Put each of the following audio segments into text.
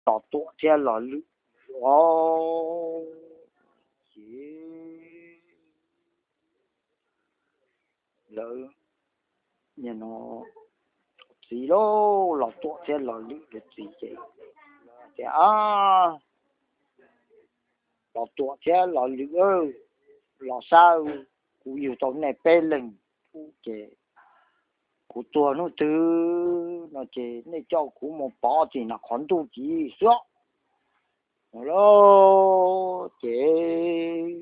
Los Tuam thiab Los Lwm os, ces lawv nim no txiv lauj, Los Tuam thiab Los Lwm lawv txiv ces tias, Los Tuam thiab Los Lwm, Los Xab, kuv yug tau nej peb leeg ub ces kuv tuag hnub twg no ces nej coj kuv mus pov tim no qhov ntuj tim xwb. Lauj, ces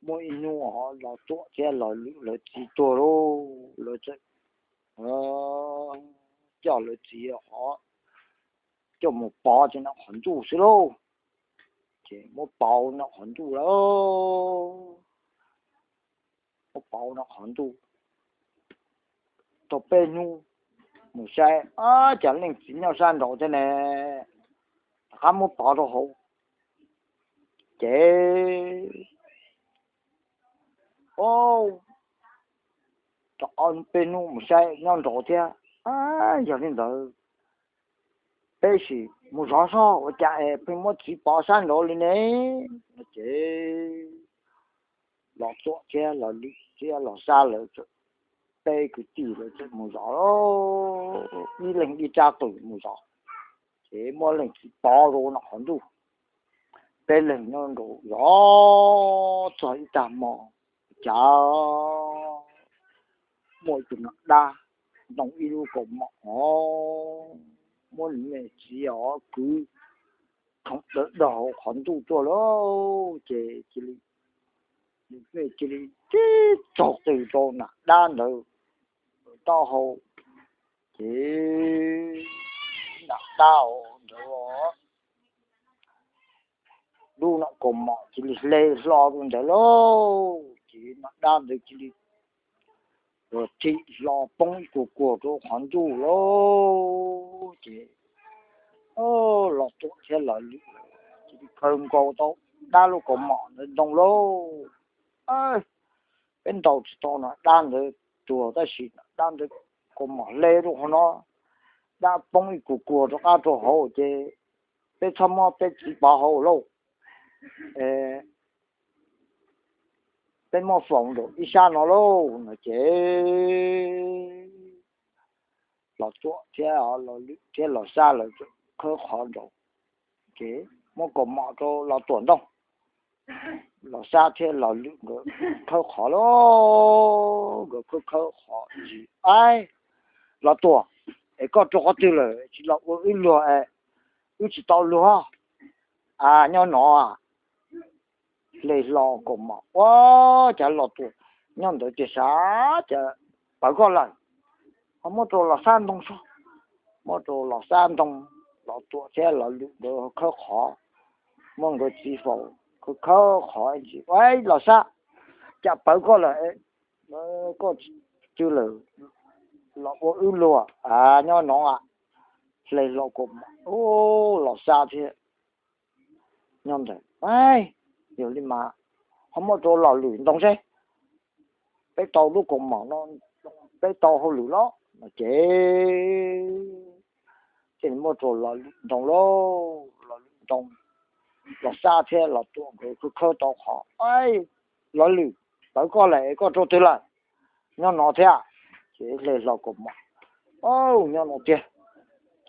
muaj ib hnub Los Tuam thiab Los Lwm lawv txiv tuag lauj, lawv txawm coj lawv txiv coj mus pov tim no qhov ntuj xwb lauj. Ces muab pov no qhov ntuj lauj, muab pov no qhov ntuj tau peb hnub, mus saib cas leej txiv nyob sab nraud thiab ne, rov qab muab pov rau hauv. Ces, o, rov qab peb hnub mus saib nyob nraud thiab, yog li ntawd peb sim mus zov soj ua cas es pheej muab txiv pov sab nraud li ne. Ces Los Tuam thiab Los Lwm thiab Los Xab lawv peb kwv tij lawv txawm mus zov, ib leeg ib rab qws mus zov, ces muab leej txiv pov rau no qhov ntuj. Peb leeg nyob nraud zov txog ib tag hmo, cas muaj ib tug nam dab ntoo ib lub kaus mom, muab nws niam txiv os kwv khoom dawb daug hauv qhov ntuj tuaj lauj. Ces cia li, nws cia li tib tsaug qws rau nam dab ntawd taub hau, ces nam dab ntawd lub no kaus mom cia li hle hlo rau ntawd lauj. Ces nam dab ntawd cia li thim hlo poob ib kuag kuag rau qhov ntuj lauj. Ces Los Tuam thiab Los Lwm cia li khaws nkaus tau dab lub kaus mom ntawd ntoo lauj. Peb ntaus tsis tau nam dab ntawd tuag, tab sis nam dab ntawd kaus mom hle rau qhov no, dab poob ib kuag kuag rov qab rau hauv ces peb txhob muab peb txiv pov hauv lauj, peb muab faus rau ib sab no lauj no ces Los Tuam thiab Los Lwm thiab Los Xab lawv khawb qhov nraud, ces muab kaus mom rau Los Tuam ntoo. Los Xab thiab Los Lwm nkawd khawb qhov lauj, nkawd khawb khawb qhov ntsis, Ab, Los Tuam, es koj rau qhov twg lawm tsis los ua wb luag es wb tsis tau luag? Nyob no, hle hlo kaus mom, ua cas Los Tuam nyob ntawd tias sav cas pawv koj lawm, ho muab rau Los Xab ntoo soj. Muab rau Los Xab ntoo, Los Tuam thiab Los Lwm nkawd khawb qhov, muab nkawd txiv faus khawb khawb qhov ntsis, Ab, Los Xab, cas pawv koj lawm, koj twg lawm los ua wb luag? Nyob no, hle hlo kaus mom, Los Xab thiab nyob ntawd, Yog li mas ho muab rau Los Lwm ntoo seb, peb tau lub kaus mom no, peb tau hauj lwm los no ces thiaj li muab rau Los Lwm ntoo lauj. Los Lwm ntoo, Los Xab thiab Los Tuam nkawd khawb khawb tau qhov, Ab, Los Lwm, pawv koj lawm, koj rau twg lawm? Nyob no thiab. Ces hle hlo kaus mom, Au, nyob no tiag.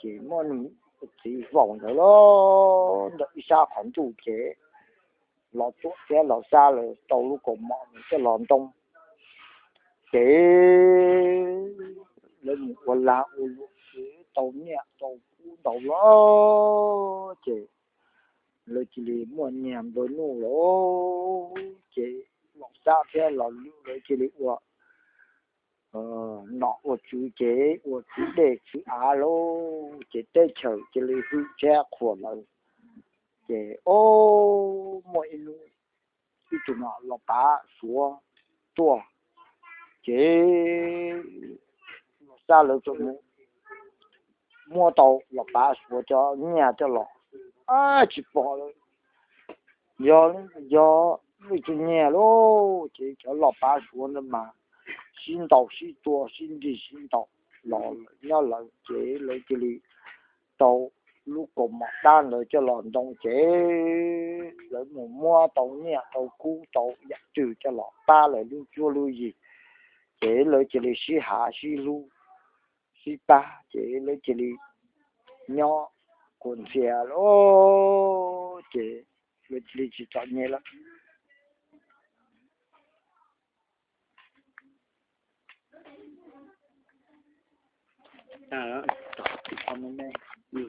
Ces muab nws txiv faus ntawd lauj, ntawm ib sab qhov ntuj ces Los Tuam thiab Los Xab lawv tau lub kaus mom coj los ntoo. Ces lawv mus ua lag ua luam ces tau nyiaj tau kub ntau lawm, ces lawv cia li muaj nyiaj nplua nuj lawm. Ces Los Xab thiab Los Lwm lawv cia li ua nom ua tswv ces ua tswv dej tswv av lawm, ces teb chaws cia li hwj thiab qhuas lawv. Ces o, muaj ib hnub ib tug nom los pav Suav tuaj, ces Los Xab lawv txawm mus muab tau los pav Suav cov nyiaj coj los, tsis pom lawm, yog, yog ib tug nyiaj lauj. Ces cov los pav Suav ntawd mas sib ntaus sib tua sib nrig sib ntaus los lawm nyob lawm, ces lawv cia li tau kaus mom dab ntawd coj los ntoo ces lawv mus muab tau nyiaj tau kub tau yam twg coj los pab lawv lub cuab lub yig, ces lawv cia li sib hav sib hlub sib pab ces lawv cia li nyob quas ntxhias lawm ces lawv cia li tsis txom nyem lawm. Tom tim qhov me me,